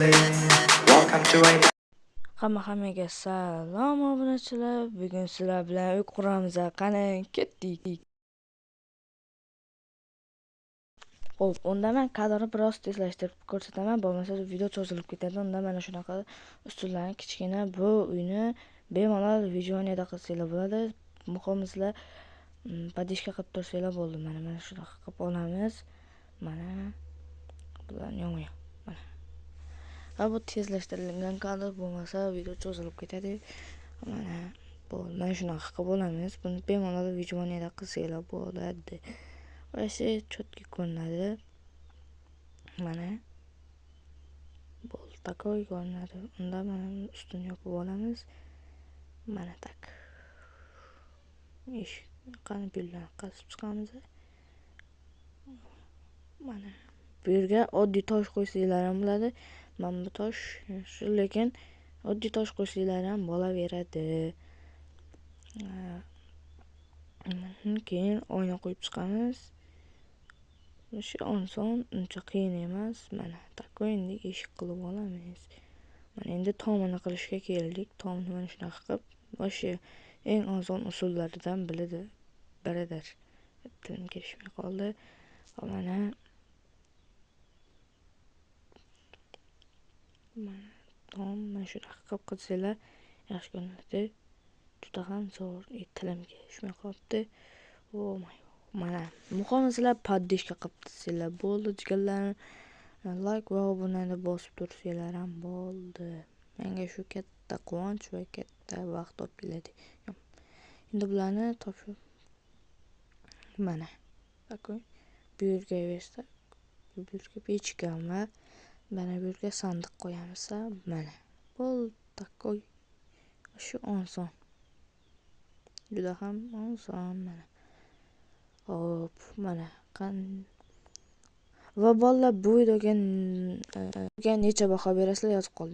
Welcome to a Hamma-hammaga salom, obunachilar. Bugun sizlar bilan uy quramiz. Qani, ketdik. Xo'p, unda men kadrni biroz tezlashtirib ko'rsataman, bo'lmasa video cho'zilib ketadi. Unda mana shunaqa ustunlarni kichkina bu uyni bemalol выживаниеda qilsanglar bo'ladi. Muhimi sizlar поддержка qilib tursanglar bo'ldi. Mana shunaqa qilib olamiz. Mana bularni yonma-yon. Mana. Ha, bu tezlashtirilgan kadr, bo'lmasa video cho'zilib ketadi. Mana bu, mana shunaqa qilib olamiz. Buni bemalol выживаниеda qilsanglar bo'ladi. Вообще четкий ko'rinadi. Mana bo'ldi, такой ko'rinadi. Unda mana ustini yopib olamiz. Mana так. Eshik qani, gullarni qazib chiqamiz. Mana bu yerga oddiy tosh qo'ysanglar ham bo'ladi. Mana bu tosh shu, lekin oddiy tosh qo'ysanglar ham bo'laveradi. Keyin oyna qo'yib chiqamiz. Shu oson, uncha qiyin emas. Mana такой endi eshik qilib olamiz. Mana endi tomini qilishga keldik. Tomini mana shunaqa qilib, вообще eng oson usullaridan biridir. Tilim kelishmay qoldi. Mana tom mana shunaqa qilib qilsanglar yaxshi ko'rinadi. Juda ham zo'r, tilim kelishmay qolibdi. Oh my God. Mana muhimi sizlar поддержка qilib tursanglar bo'ldi, jigarlarim. Like va obunani bosib tursanglar ham bo'ldi. Menga shu katta quvonch va katta baxt olib keladi. Endi bularni topshirib mana такой bu yerga bersak, bu yerga pechka va mana bu yerga sandiq qo'yamiz. Mana bo'ldi, такой shu oson. Juda ham oson mana. Hop, mana va bolalar, bu videoga necha baho berasizlar, yozib qoldiring.